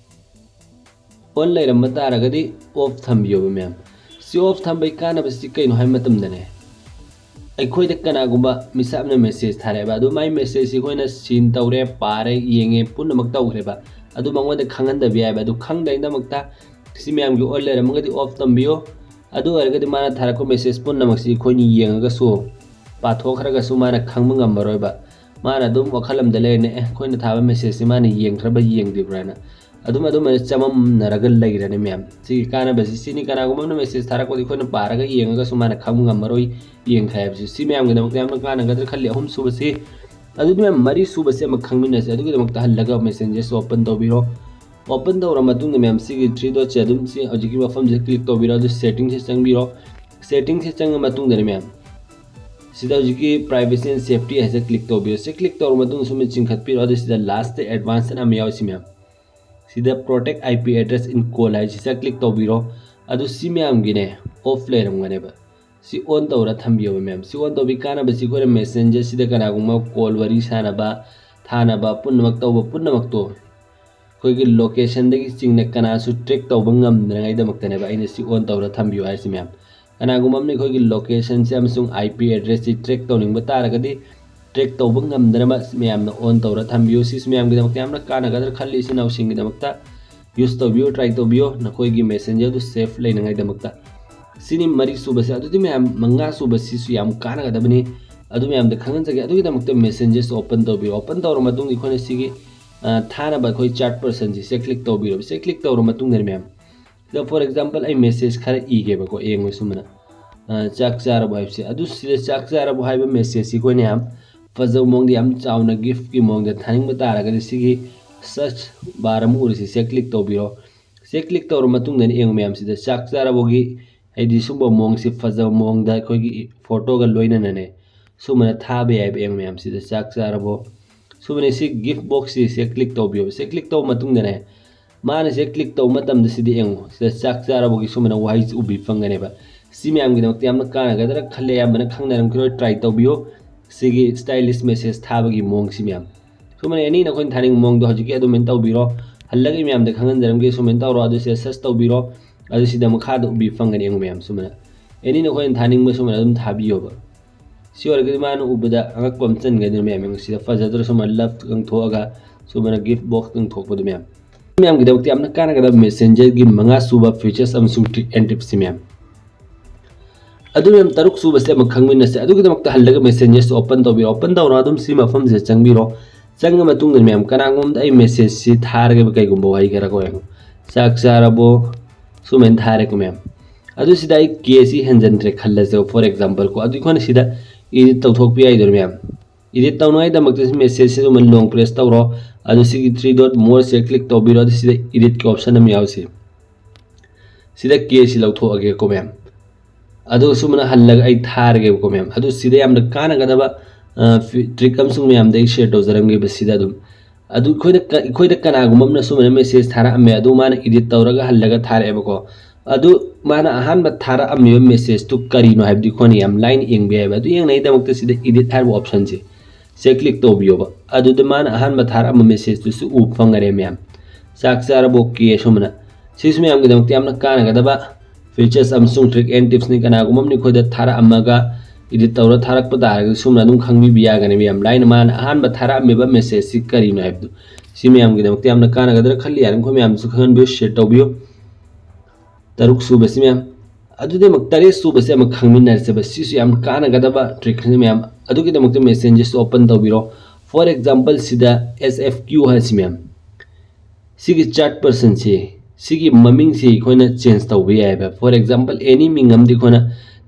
ꯑꯣꯟ ꯂꯩꯔꯝꯕ ꯇꯥꯔꯒꯗꯤ ꯑꯣꯐ ꯊꯝꯕꯤꯌꯣꯕ ꯃꯌꯥꯝ꯫ ꯁꯤ ꯑꯣꯐ ꯊꯝꯕꯒꯤ ꯀꯥꯟꯅꯕꯁꯤ ꯀꯩꯅꯣ ꯍꯥꯏꯕ ꯃꯇꯝꯗꯅꯦ, ꯑꯩꯈꯣꯏꯗ ꯀꯅꯥꯒꯨꯝꯕ ꯃꯤꯁꯛ ꯑꯃꯅ ꯃꯦꯁꯦꯖ ꯊꯥꯔꯛꯑꯦꯕ, ꯑꯗꯨ ꯃꯥꯏ ꯃꯦꯁꯦꯖꯁꯤ ꯑꯩꯈꯣꯏꯅ ꯁꯤꯟ ꯇꯧꯔꯦ, ꯄꯥꯔꯦ, ꯌꯦꯡꯉꯦ, ꯄꯨꯝꯅꯃꯛ ꯇꯧꯈ꯭ꯔꯦꯕ, ꯑꯗꯨ ꯃꯉꯣꯟꯗ ꯈꯪꯍꯟꯗꯕ ꯌꯥꯏꯕ꯫ ꯑꯗꯨ ꯈꯪꯗꯉꯩꯗꯃꯛꯇ ꯁꯤ ꯃꯌꯥꯝꯒꯤ ꯑꯣꯟ ꯂꯩꯔꯝꯃꯒꯗꯤ ꯑꯣꯐ ꯊꯝꯕꯤꯌꯣ꯫ ꯑꯗꯨ ꯑꯣꯏꯔꯒꯗꯤ ꯃꯥꯅ ꯊꯥꯔꯛꯄ ꯃꯦꯁꯦꯖ ꯄꯨꯝꯅꯃꯛꯁꯤ ꯑꯩꯈꯣꯏꯅ ꯌꯦꯡꯉꯒꯁꯨ, ꯄꯥꯊꯣꯛꯈ꯭ꯔꯒꯁꯨ ꯃꯥꯅ ꯈꯪꯕ ꯉꯝꯃꯔꯣꯏꯕ꯫ ꯃꯥꯅ ꯑꯗꯨꯝ ꯋꯥꯈꯜ ꯑꯃꯗ ꯂꯩꯔꯅꯤ, "ꯑꯦ, ꯑꯩꯈꯣꯏꯅ ꯊꯥꯕ ꯃꯦꯁꯦꯖꯁꯤ ꯃꯥꯅ ꯌꯦꯡꯈ꯭ꯔꯕ ꯌꯦꯡꯗ꯭ꯔꯤꯕ꯭ꯔꯥꯅ?" ꯑꯗꯨꯝ ꯑꯗꯨꯃꯥꯏꯅ ꯆꯃꯝꯅꯔꯒ ꯂꯩꯔꯅꯤ ꯃꯌꯥꯝ꯫ ꯁꯤꯒꯤ ꯀꯥꯟꯅꯕꯁꯤ ꯁꯤꯅꯤ꯫ ꯀꯅꯥꯒꯨꯝꯕ ꯑꯃꯅ ꯃꯦꯁꯦꯖ ꯊꯥꯔꯛꯄꯗꯤ ꯑꯩꯈꯣꯏꯅ ꯄꯥꯔꯒ ꯌꯦꯡꯉꯒꯁꯨ ꯃꯥꯅ ꯈꯪꯕ ꯉꯝꯃꯔꯣꯏ, ꯌꯦꯡꯈ꯭ꯔꯦ ꯍꯥꯏꯕꯁꯤ꯫ ꯁꯤ ꯃꯌꯥꯝꯒꯤꯗꯃꯛꯇ ꯌꯥꯝꯅ ꯀꯥꯟꯅꯒꯗ꯭ꯔꯥ ꯈꯜꯂꯤ꯫ ꯑꯍꯨꯝꯁꯨꯕꯁꯤ, ꯑꯗꯨꯗꯤ ꯃꯌꯥꯝ, ꯃꯔꯤꯁꯨꯕꯁꯤ ꯑꯃ ꯈꯪꯃꯤꯟꯅꯁꯤ꯫ ꯑꯗꯨꯒꯤꯗꯃꯛꯇ ꯍꯜꯂꯒ ꯃꯦꯁꯦꯟꯖꯔꯁꯤ ꯑꯣꯄꯟ ꯇꯧꯕꯤꯔꯣ꯫ ꯑꯣꯄꯟ ꯇꯧꯔ ꯃꯇꯨꯡꯗ ꯃꯌꯥꯝ ꯁꯤꯒꯤ ꯊ꯭ꯔꯤ ꯗꯣꯠꯁꯦ ꯑꯗꯨꯝ ꯁꯤ ꯍꯧꯖꯤꯛꯀꯤ ꯃꯐꯝꯁꯤꯗ ꯀ꯭ꯂꯤꯛ ꯇꯧꯕꯤꯔꯣ꯫ ꯑꯗꯨ ꯁꯦꯇꯤꯡꯁꯦ ꯆꯪꯕꯤꯔꯣ꯫ ꯁꯦꯇꯤꯡꯁꯦ ꯆꯪꯉ ꯃꯇꯨꯡꯗꯅꯦ ꯃꯌꯥꯝ, ꯁꯤꯗ ꯍꯧꯖꯤꯛꯀꯤ privacy and safety ꯍꯥꯏꯁꯦ ꯀ꯭ꯂꯤꯛ ꯇꯧꯕꯤꯔꯣ꯫ ꯁꯤ ꯀ꯭ꯂꯤꯛ ꯇꯧꯔ ꯃꯇꯨꯡꯗ ꯁꯨꯝ ꯆꯤꯡꯈꯠꯄꯤꯔꯣ꯫ ꯑꯗꯨ ꯁꯤꯗ ꯂꯥꯁꯇ ꯑꯦꯗꯚꯥꯟꯁ ꯑꯃ ꯌꯥꯎꯔꯤꯁꯤ ꯃꯌꯥꯝ, ꯁꯤꯗ protect I P address in call ꯍꯥꯏꯁꯤꯗ ꯀ꯭ꯂꯤꯛ ꯇꯧꯕꯤꯔꯣ꯫ ꯑꯗꯨ ꯁꯤ ꯃꯌꯥꯝꯒꯤꯅꯦ ꯑꯣꯐ ꯂꯩꯔꯝꯒꯅꯦꯕ꯫ ꯁꯤ ꯑꯣꯟ ꯇꯧꯔ ꯊꯝꯕꯤꯌꯣꯕ ꯃꯌꯥꯝ꯫ ꯁꯤ ꯑꯣꯟ ꯇꯧꯕꯤ ꯀꯥꯟꯅꯕꯁꯤ ꯑꯩꯈꯣꯏꯅ ꯃꯦꯁꯦꯟꯖꯔꯁꯤꯗ ꯀꯅꯥꯒꯨꯝꯕ ꯀꯣꯜ ꯋꯥꯔꯤ ꯁꯥꯟꯅꯕ, ꯊꯥꯅꯕ, ꯄꯨꯝꯅꯃꯛ ꯇꯧꯕ ꯄꯨꯝꯅꯃꯛꯇꯣ ꯑꯩꯈꯣꯏꯒꯤ ꯂꯣꯀꯦꯁꯟꯗꯒꯤ ꯆꯤꯡꯅ ꯀꯅꯥꯁꯨ ꯇ꯭ꯔꯦꯛ ꯇꯧꯕ ꯉꯝꯗꯅꯉꯥꯏꯗꯃꯛꯇꯅꯦꯕ ꯑꯩꯅ ꯁꯤ ꯑꯣꯟ ꯇꯧꯔ ꯊꯝꯕꯤꯌꯨ ꯍꯥꯏꯔꯤꯁꯤ ꯃꯌꯥꯝ꯫ ꯀꯅꯥꯒꯨꯝꯕ ꯑꯃꯅ ꯑꯩꯈꯣꯏꯒꯤ ꯂꯣꯀꯦꯁꯟꯁꯦ ꯑꯃꯁꯨꯡ I P addressꯁꯤ ꯇ꯭ꯔꯦꯛ ꯇꯧꯅꯤꯡꯕ ꯇꯥꯔꯒꯗꯤ, ꯇ꯭ꯔꯦꯛ ꯇꯧꯕ ꯉꯝꯗꯅꯕ ꯃꯌꯥꯝꯅ ꯑꯣꯟ ꯇꯧꯔ ꯊꯝꯕꯤꯌꯨ꯫ ꯁꯤꯁꯨ ꯃꯌꯥꯝꯒꯤꯗꯃꯛꯇ ꯌꯥꯝꯅ ꯀꯥꯟꯅꯒꯗ꯭ꯔꯥ ꯈꯜꯂꯤ, ꯏꯆꯤꯟ ꯏꯅꯥꯎꯁꯤꯡꯒꯤꯗꯃꯛꯇ꯫ ꯌꯨꯁ ꯇꯧꯕꯤꯌꯨ, ꯇ꯭ꯔꯥꯏ ꯇꯧꯕꯤꯌꯨ, ꯅꯈꯣꯏꯒꯤ ꯃꯦꯁꯦꯟꯖꯔꯗꯨ ꯁꯦꯐ ꯂꯩꯅꯉꯥꯏꯗꯃꯛꯇ꯫ ꯁꯤꯅꯤ ꯃꯔꯤ ꯁꯨꯕꯁꯦ꯫ ꯑꯗꯨꯗꯤ ꯃꯌꯥꯝ, ꯃꯉꯥ ꯁꯨꯕꯁꯤꯁꯨ ꯌꯥꯝ ꯀꯥꯟꯅꯒꯗꯕꯅꯤ꯫ ꯑꯗꯨ ꯃꯌꯥꯝꯗ ꯈꯪꯍꯟꯖꯒꯦ꯫ ꯑꯗꯨꯒꯤꯗꯃꯛꯇ ꯃꯦꯁꯦꯟꯖꯔꯁꯦ ꯑꯣꯄꯟ ꯇꯧꯕꯤꯌꯨ꯫ ꯑꯣꯄꯟ ꯇꯧꯔ ꯃꯇꯨꯡꯗ ꯑꯩꯈꯣꯏꯅ ꯁꯤꯒꯤ, ꯑ, ꯊꯥꯅꯕ ꯑꯩꯈꯣꯏ ꯆꯥꯠ ꯄꯔꯁꯟꯁꯤ ꯁꯦ ꯀ꯭ꯂꯤꯛ ꯇꯧꯕꯤꯔꯕ꯫ ꯁꯦ ꯀ꯭ꯂꯤꯛ ꯇꯧꯔ ꯃꯇꯨꯡꯗꯅꯦ ꯃꯌꯥꯝ, ꯁꯤꯗ for example ꯑꯩ ꯃꯦꯁꯦꯖ ꯈꯔ ꯏꯒꯦꯕꯀꯣ꯫ ꯌꯦꯡꯉꯣ ꯁꯨꯃꯥꯏꯅ, ꯑ, "ꯆꯥꯛ ꯆꯥꯔꯕꯣ?" ꯍꯥꯏꯕꯁꯦ꯫ ꯑꯗꯨ ꯁꯤꯗ "ꯆꯥꯛ ꯆꯥꯔꯕꯣ?" ꯍꯥꯏꯕ ꯃꯦꯁꯦꯖꯁꯤ ꯑꯩꯈꯣꯏꯅ ꯌꯥꯝ ꯐꯖꯕ ꯃꯑꯣꯡꯗ, ꯌꯥꯝ ꯆꯥꯎꯅ ꯒꯤꯐꯀꯤ ꯃꯑꯣꯡꯗ ꯊꯥꯅꯤꯡꯕ ꯇꯥꯔꯒꯗꯤ ꯁꯤꯒꯤ ꯁꯔꯆ ꯕꯥꯔ ꯑꯃ ꯎꯔꯤꯁꯤ ꯁꯤꯗ ꯀ꯭ꯂꯤꯛ ꯇꯧꯕꯤꯔꯣ꯫ ꯁꯤꯗ ꯀ꯭ꯂꯤꯛ ꯇꯧꯔ ꯃꯇꯨꯡꯗꯅ ꯌꯦꯡꯉꯨ ꯃꯌꯥꯝ, ꯁꯤꯗ "ꯆꯥꯛ ꯆꯥꯔꯕꯣꯒꯤ", ꯍꯥꯏꯗꯤ ꯁꯨꯝꯕ ꯃꯑꯣꯡꯁꯤ ꯐꯖꯕ ꯃꯑꯣꯡꯗ ꯑꯩꯈꯣꯏꯒꯤ ꯐꯣꯇꯣꯒ ꯂꯣꯏꯅꯅꯅꯦ ꯁꯨꯃꯥꯏꯅ ꯊꯥꯕ ꯌꯥꯏꯕ꯫ ꯌꯦꯡꯉꯨ ꯃꯌꯥꯝ, ꯁꯤꯗ "ꯆꯥꯛ ꯆꯥꯔꯕꯣ?" ꯁꯨꯃꯥꯏꯅ ꯁꯤ ꯒꯤꯐ ꯕꯣꯛꯁꯁꯤ ꯁꯤꯗ ꯀ꯭ꯂꯤꯛ ꯇꯧꯕꯤꯌꯣ꯫ ꯁꯤꯗ ꯀ꯭ꯂꯤꯛ ꯇꯧꯕ ꯃꯇꯨꯡꯗꯅꯦ, ꯃꯥꯅ ꯁꯤꯗ ꯀ꯭ꯂꯤꯛ ꯇꯧꯕ ꯃꯇꯝꯗ ꯁꯤꯗ ꯌꯦꯡꯉꯨ, ꯁꯤꯗ "ꯆꯥꯛ ꯆꯥꯔꯕꯣꯒꯤ" ꯁꯨꯃꯥꯏꯅ ꯋꯥꯍꯩꯁꯤ ꯎꯕꯤ ꯐꯪꯒꯅꯦꯕ꯫ ꯁꯤ ꯃꯌꯥꯝꯒꯤꯗꯃꯛꯇ ꯌꯥꯝꯅ ꯀꯥꯟꯅꯒꯗ꯭ꯔꯥ ꯈꯜꯂꯦ꯫ ꯑꯌꯥꯝꯕꯅ ꯈꯪꯅꯔꯝꯈꯤꯔꯣꯏ, ꯇ꯭ꯔꯥꯏ ꯇꯧꯕꯤꯌꯨ꯫ ꯁꯤꯒꯤ ꯁ꯭ꯇꯥꯏꯂꯤꯁ ꯃꯦꯁꯦꯖ ꯊꯥꯕꯒꯤ ꯃꯑꯣꯡꯁꯤ ꯃꯌꯥꯝ꯫ ꯁꯨꯃꯥꯏꯅ ꯑꯦꯅꯤ ꯅꯈꯣꯏꯅ ꯊꯥꯅꯤꯡꯕ ꯃꯑꯣꯡꯗꯣ ꯍꯧꯖꯤꯛꯀꯤ ꯑꯗꯨꯃꯥꯏꯅ ꯇꯧꯕꯤꯔꯣ꯫ ꯍꯜꯂꯒ ꯑꯩ ꯃꯌꯥꯝꯗ ꯈꯪꯍꯟꯖꯔꯝꯒꯦ꯫ ꯁꯨꯃꯥꯏꯅ ꯇꯧꯔꯣ, ꯑꯗꯨ ꯁꯤꯗ ꯁꯔꯆ ꯇꯧꯕꯤꯔꯣ꯫ ꯑꯗꯨ ꯁꯤꯗ ꯃꯈꯥꯗ ꯎꯕꯤ ꯐꯪꯒꯅꯤ ꯌꯦꯡꯉꯨ ꯃꯌꯥꯝ꯫ ꯁꯨꯃꯥꯏꯅ ꯑꯦꯅꯤ ꯅꯈꯣꯏꯅ ꯊꯥꯅꯤꯡꯕ ꯁꯨꯃꯥꯏꯅ ꯑꯗꯨꯝ ꯊꯥꯕꯤꯌꯣꯕ꯫ ꯁꯤ ꯑꯣꯏꯔꯒꯗꯤ ꯃꯥꯅ ꯎꯕꯗ ꯑꯉꯛꯄ ꯑꯃ ꯆꯟꯒꯅꯤ ꯃꯌꯥꯝ꯫ ꯌꯦꯡꯉꯨ, ꯁꯤꯗ ꯐꯖꯗ꯭ꯔꯥ? ꯁꯨꯃꯥꯏꯅ ꯂꯚ ꯂꯪꯊꯣꯛꯑꯒ ꯁꯨꯃꯥꯏꯅ ꯒꯤꯐ ꯕꯣꯛꯁ ꯂꯪꯊꯣꯛꯄꯗꯣ ꯃꯌꯥꯝ꯫ ꯃꯌꯥꯝꯒꯤꯗꯃꯛꯇ ꯌꯥꯝꯅ ꯀꯥꯟꯅꯒꯗꯕ ꯃꯦꯁꯦꯟꯖꯔꯒꯤ ꯃꯉꯥ ꯁꯨꯕ ꯐꯤꯆꯔꯁ ꯑꯃꯁꯨꯡ ꯇ꯭ꯔꯤꯛ ꯑꯦꯟ ꯇꯤꯞꯁꯁꯤ ꯃꯌꯥꯝ꯫ ꯑꯗꯨ ꯃꯌꯥꯝ, ꯇꯔꯨꯛ ꯁꯨꯕꯁꯦ ꯑꯃꯨꯛ ꯈꯪꯃꯤꯟꯅꯁꯦ꯫ ꯑꯗꯨꯒꯤꯗꯃꯛꯇ ꯍꯜꯂꯒ ꯃꯦꯁꯦꯟꯖꯔꯁꯦ ꯑꯣꯄꯟ ꯇꯧꯕꯤꯔꯣ꯫ ꯑꯣꯄꯟ ꯇꯧꯔ ꯑꯗꯨꯝ ꯁꯤ ꯃꯐꯝꯁꯤꯗ ꯆꯪꯕꯤꯔꯣ꯫ ꯆꯪꯉ ꯃꯇꯨꯡꯗ ꯃꯌꯥꯝ ꯀꯅꯥꯒꯨꯝꯕꯗ ꯑꯩ ꯃꯦꯁꯦꯖꯁꯤ ꯊꯥꯔꯒꯦꯕ, ꯀꯩꯒꯨꯝꯕ ꯋꯥꯍꯩ ꯈꯔ ꯀꯣ, ꯌꯦꯡꯉꯣ, "ꯆꯥꯛ ꯆꯥꯔꯕꯣ?" ꯁꯨꯃꯥꯏꯅ ꯊꯥꯔꯦꯀꯣ ꯃꯌꯥꯝ꯫ ꯑꯗꯨ ꯁꯤꯗ ꯑꯩ ꯀꯦꯁꯤ ꯍꯦꯟꯖꯟꯗ꯭ꯔꯦ ꯈꯜꯂꯁꯦꯕ, for example ꯀꯣ꯫ ꯑꯗꯨ ꯑꯩꯈꯣꯏꯅ ꯁꯤꯗ ꯏꯗꯤꯠ ꯇꯧꯊꯣꯛꯄ ꯌꯥꯏꯗꯅ ꯃꯌꯥꯝ꯫ ꯏꯗꯤꯠ ꯇꯧꯅꯉꯥꯏꯗꯃꯛꯇ ꯁꯤ ꯃꯦꯁꯦꯖꯁꯤ ꯑꯗꯨꯃꯥꯏꯅ ꯂꯣꯡ ꯄ꯭ꯔꯦꯁ ꯇꯧꯔꯣ꯫ ꯑꯗꯨ ꯁꯤꯒꯤ ꯊ꯭ꯔꯤ ꯗꯣꯠ ꯃꯣꯔꯁꯦ ꯀ꯭ꯂꯤꯛ ꯇꯧꯕꯤꯔꯣ꯫ ꯑꯗꯨ ꯁꯤꯗ ꯏꯗꯤꯠꯀꯤ ꯑꯣꯞꯁꯟ ꯑꯃ ꯌꯥꯎꯁꯤ꯫ ꯁꯤꯗ ꯀꯦꯁꯤ ꯂꯧꯊꯣꯛꯑꯒꯦꯀꯣ ꯃꯌꯥꯝ꯫ ꯑꯗꯨ ꯁꯨꯃꯥꯏꯅ ꯍꯜꯂꯒ ꯑꯩ ꯊꯥꯔꯒꯦꯕꯀꯣ ꯃꯌꯥꯝ꯫ ꯑꯗꯨ ꯁꯤꯗ ꯌꯥꯝꯅ ꯀꯥꯟꯅꯒꯗꯕ ꯇ꯭ꯔꯤꯛ ꯑꯃꯁꯨ ꯃꯌꯥꯝꯗ ꯑꯩ ꯁꯤꯌꯔ ꯇꯧꯖꯔꯝꯒꯦꯕ ꯁꯤꯗ ꯑꯗꯨꯝ꯫ ꯑꯗꯨ ꯑꯩꯈꯣꯏꯗ ꯀ-, ꯑꯩꯈꯣꯏꯗ ꯀꯅꯥꯒꯨꯝꯕ ꯑꯃꯅ ꯁꯨꯃꯥꯏꯅ ꯃꯦꯁꯦꯖ ꯊꯥꯔꯛꯑꯝꯃꯦ, ꯑꯗꯨ ꯃꯥꯅ ꯏꯗꯤꯠ ꯇꯧꯔꯒ ꯍꯜꯂꯒ ꯊꯥꯔꯛꯑꯦꯕꯀꯣ꯫ ꯑꯗꯨ ꯃꯥꯅ ꯑꯍꯥꯟꯕ ꯊꯥꯔꯛꯑꯝꯃꯤꯕ ꯃꯦꯁꯦꯖꯇꯨ ꯀꯔꯤꯅꯣ ꯍꯥꯏꯕꯗꯤ ꯑꯩꯈꯣꯏꯅ ꯌꯥꯝ ꯂꯥꯏꯅ ꯌꯦꯡꯕ ꯌꯥꯏꯕ꯫ ꯑꯗꯨ ꯌꯦꯡꯅꯉꯩꯗꯃꯛꯇ ꯁꯤꯗ ꯏꯗꯤꯠ ꯍꯥꯏꯔꯤꯕ ꯑꯣꯞꯁꯟꯁꯦ ꯁꯦ ꯀ꯭ꯂꯤꯛ ꯇꯧꯕꯤꯌꯣꯕ꯫ ꯑꯗꯨꯗ ꯃꯥꯅ ꯑꯍꯥꯟꯕ ꯊꯥꯔꯛꯑꯝꯕ ꯃꯦꯁꯦꯖꯇꯨꯁꯨ ꯎꯕ ꯐꯪꯉꯔꯦ ꯃꯌꯥꯝ꯫ "ꯆꯥꯛ ꯆꯥꯔꯕꯣ?" ꯀꯦ ꯁꯨꯃꯥꯏꯅ꯫ ꯁꯤꯁꯨ ꯃꯌꯥꯝꯒꯤꯗꯃꯛꯇ ꯌꯥꯝꯅ ꯀꯥꯟꯅꯒꯗꯕ ꯐꯤꯆꯔꯁ ꯑꯃꯁꯨꯡ ꯇ꯭ꯔꯤꯛ ꯑꯦꯟ ꯇꯤꯞꯁꯅꯤ꯫ ꯀꯅꯥꯒꯨꯝꯕ ꯑꯃꯅ ꯑꯩꯈꯣꯏꯗ ꯊꯥꯔꯛꯑꯝꯃꯒ ꯏꯗꯤꯠ ꯇꯧꯔ ꯊꯥꯔꯛꯄ ꯇꯥꯔꯒꯗꯤ ꯁꯨꯝꯅ ꯑꯗꯨꯝ ꯈꯪꯕꯤꯕ ꯌꯥꯒꯅꯤ ꯃꯌꯥꯝ꯫ ꯂꯥꯏꯅ ꯃꯥꯅ ꯑꯍꯥꯟꯕ ꯊꯥꯔꯛꯑꯝꯃꯤꯕ ꯃꯦꯁꯦꯖꯁꯤ ꯀꯔꯤꯅꯣ ꯍꯥꯏꯕꯗꯨ꯫ ꯁꯤ ꯃꯌꯥꯝꯒꯤꯗꯃꯛꯇ ꯌꯥꯝꯅ ꯀꯥꯟꯅꯒꯗ꯭ꯔꯥ ꯈꯜꯂꯤ꯫ ꯌꯥꯔꯤꯃꯈꯩ ꯃꯌꯥꯝꯗꯁꯨ ꯈꯪꯍꯟꯕꯤꯌꯨ, ꯁꯤꯌꯔ ꯇꯧꯕꯤꯌꯨ꯫ ꯇꯔꯨꯛ ꯁꯨꯕꯁꯤ ꯃꯌꯥꯝ꯫ ꯑꯗꯨꯗꯤ ꯑꯃꯨꯛ ꯇꯔꯦꯠ ꯁꯨꯕꯁꯤ ꯑꯃꯨꯛ ꯈꯪꯃꯤꯟꯅꯔꯁꯦꯕ꯫ ꯁꯤꯁꯨ ꯌꯥꯝ ꯀꯥꯟꯅꯒꯗꯕ ꯇ꯭ꯔꯤꯛꯅꯤ ꯃꯌꯥꯝ꯫ ꯑꯗꯨꯒꯤꯗꯃꯛꯇ ꯃꯦꯁꯦꯟꯖꯔꯁꯤ ꯑꯣꯄꯟ ꯇꯧꯕꯤꯔꯣ꯫ For example ꯁꯤꯗ ꯑꯦꯁ ꯑꯦꯐ ꯀ꯭ꯌꯨ ꯍꯥꯏꯁꯤ ꯃꯌꯥꯝ꯫ ꯁꯤꯒꯤ ꯆꯥꯠ ꯄꯔꯁꯟꯁꯤ, ꯁꯤꯒꯤ ꯃꯃꯤꯡꯁꯤ ꯑꯩꯈꯣꯏꯅ ꯆꯦꯟꯖ ꯇꯧꯕ ꯌꯥꯏꯑꯕ꯫ For example any ꯃꯤꯡ ꯑꯃꯗꯤ ꯑꯩꯈꯣꯏꯅ